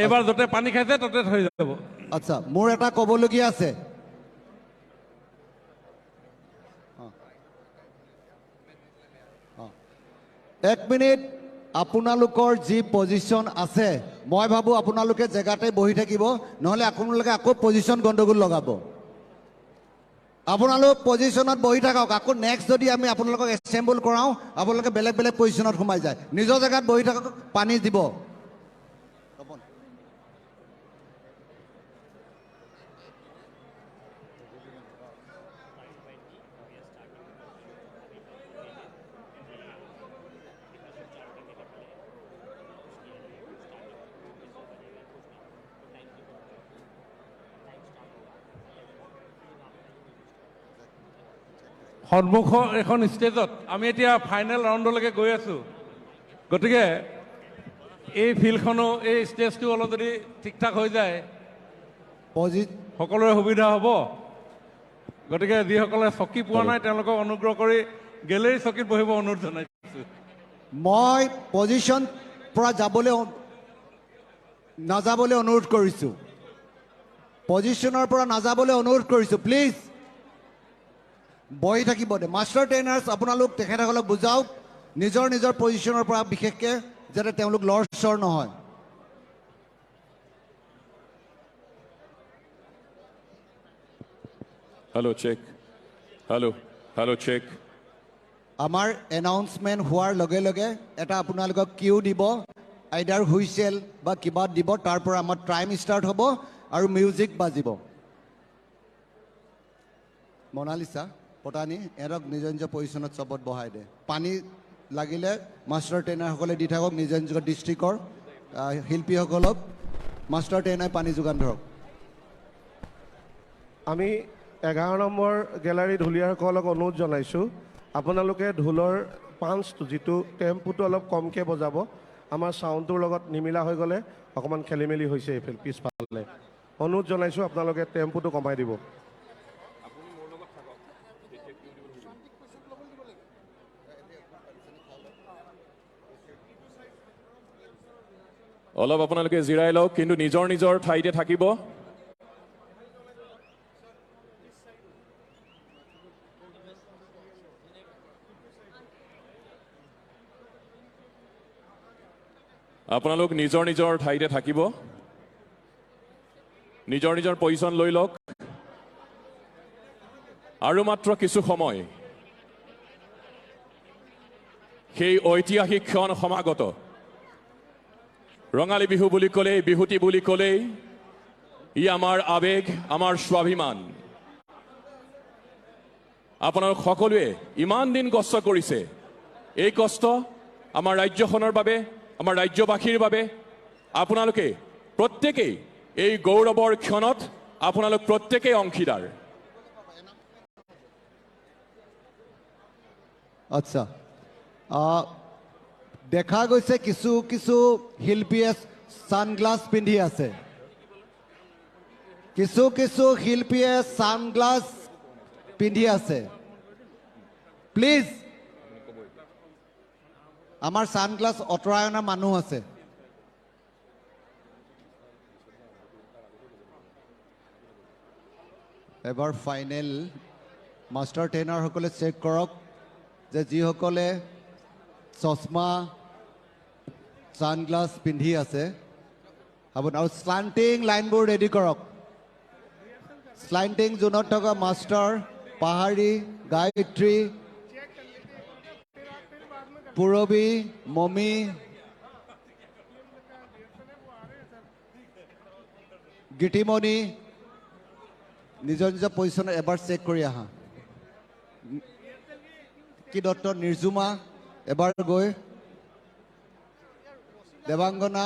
এইবাৰ য'তে পানী খাইছে ত'তে থৈ যাব। আচ্ছা, মোৰ এটা ক'বলগীয়া আছে। এক মিনিট, আপোনালোকৰ যি পজিশ্যন আছে, মই ভাবোঁ আপোনালোকে জেগাতে বহি থাকিব, নহ'লে আপোনালোকে আকৌ পজিশ্যন গণ্ডগোল লগাব। আপোনালোক পজিশ্যনত বহি থাকক। আকৌ নেক্সট যদি আমি আপোনালোকক এছেম্বল কৰাওঁ, আপোনালোকে বেলেগ বেলেগ পজিশ্যনত সোমাই যায়। নিজৰ জেগাত বহি থাকক, পানী দিব। সন্মুখৰ এখন ষ্টেজত আমি এতিয়া ফাইনেল ৰাউণ্ডলৈকে গৈ আছোঁ, গতিকে এই ফিল্ডখনো, এই ষ্টেজটো অলপ যদি ঠিক ঠাক হৈ যায় সকলোৰে সুবিধা হ'ব। গতিকে যিসকলে চকী পোৱা নাই, তেওঁলোকক অনুগ্ৰহ কৰি গেলেৰী চকীত বহিব অনুৰোধ জনাইছোঁ। মই পজিশ্যন পৰা যাবলৈ নাযাবলৈ অনুৰোধ কৰিছোঁ। পজিশ্যনৰ পৰা নাযাবলৈ অনুৰোধ কৰিছোঁ, প্লিজ বহি থাকিব দে। মাষ্টাৰ ট্ৰেইনাৰ্ছ, আপোনালোক তেখেতসকলক বুজাওক নিজৰ নিজৰ পজিশ্যনৰ পৰা, বিশেষকৈ যাতে তেওঁলোক লৰচৰ নহয়। Hello, check. Hello, hello, check. আমাৰ এনাউন্সমেণ্ট হোৱাৰ লগে লগে এটা আপোনালোকক কিউ দিব, আইডাৰ হুইচেল বা কিবা দিব, তাৰ পৰা আমাৰ টাইম ষ্টাৰ্ট হ'ব আৰু মিউজিক বাজিব। মনালিছা পটানী, এহঁতক নিজৰ নিজৰ পজিশ্যনত চবত বহাই দে। পানী লাগিলে মাষ্টাৰ ট্ৰেইনাৰসকলে দি থাকক, নিজৰ নিজৰ ডিষ্ট্ৰিক্টৰ শিল্পীসকলক মাষ্টাৰ ট্ৰেইনাৰে পানী যোগান ধৰক। আমি 11 নম্বৰ গেলাৰী ঢুলীয়াসকলক অনুৰোধ জনাইছোঁ, আপোনালোকে ঢোলৰ পাঞ্চটো, যিটো টেম্পুটো অলপ কমকৈ বজাব। আমাৰ চাউণ্ডটোৰ লগত নিমিলা হৈ গ'লে অকণমান খেলি মেলি হৈছে এইফালে পিছফালে। অনুৰোধ জনাইছোঁ, আপোনালোকে টেম্পুটো কমাই দিব। অলপ আপোনালোকে জিৰাই লওক, কিন্তু নিজৰ নিজৰ ঠাইতে থাকিব। আপোনালোক নিজৰ নিজৰ ঠাইতে থাকিব, নিজৰ নিজৰ পজিশ্যন লৈ লওক। আৰু মাত্ৰ কিছু সময়, সেই ঐতিহাসিক ক্ষণ সমাগত। ৰঙালী বিহু বুলি ক'লেই, বিহুটি বুলি ক'লেই ই আমাৰ আৱেগ, আমাৰ স্বাভিমান। আপোনালোক সকলোৱে ইমান দিন কষ্ট কৰিছে, এই কষ্ট আমাৰ ৰাজ্যখনৰ বাবে, আমাৰ ৰাজ্যবাসীৰ বাবে। আপোনালোকে প্ৰত্যেকেই এই গৌৰৱৰ ক্ষণত আপোনালোক প্ৰত্যেকেই অংশীদাৰ। আচ্ছা, দেখা গৈছে কিছু কিছু শিল্পীয়ে ছানগ্লাছ পিন্ধি আছে, কিছু কিছু শিল্পীয়ে ছানগ্লাছ পিন্ধি আছে। প্লিজ, আমাৰ ছানগ্লাছ আঁতৰাই অনা মানুহ আছে। এবাৰ ফাইনেল মাষ্টাৰ ট্ৰেইনাৰসকলে চেক কৰক যে যিসকলে চশমা ছানগ্লাছ পিন্ধি আছে, আপোনাৰ আৰু শ্লান্টিং লাইনবোৰ ৰেডি কৰক। শ্লান্টিং জোনত থকা মাষ্টাৰ পাহাৰী, গায়ত্ৰী, পূৰবী, মমী, গীতিমণি, নিজৰ নিজৰ পজিশ্যনত এবাৰ চেক কৰি আহা। কি দত্ত, নিৰ্জুমা এবাৰ গৈ, দেৱাংগনা,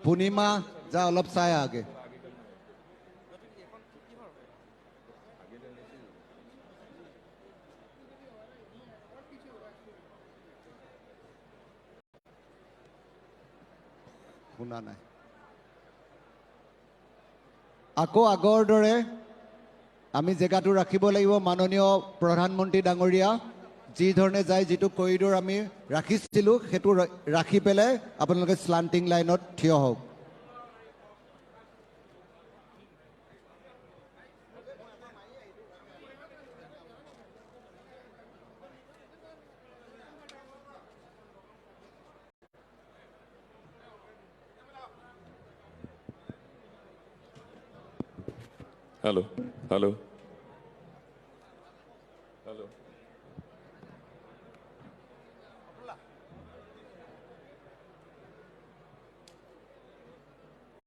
পূৰ্ণিমা, যা অলপ চাই আহাগে। শুনা নাই। আকৌ আগৰ দৰে আমি জেগাটো ৰাখিব লাগিব। মাননীয় প্ৰধানমন্ত্ৰী ডাঙৰীয়া যি ধৰণে যায়, যিটো কৰিডৰ আমি ৰাখিছিলোঁ সেইটো ৰাখি পেলাই আপোনালোকে শ্লান্টিং লাইনত থিয় হওক। Hello, hello.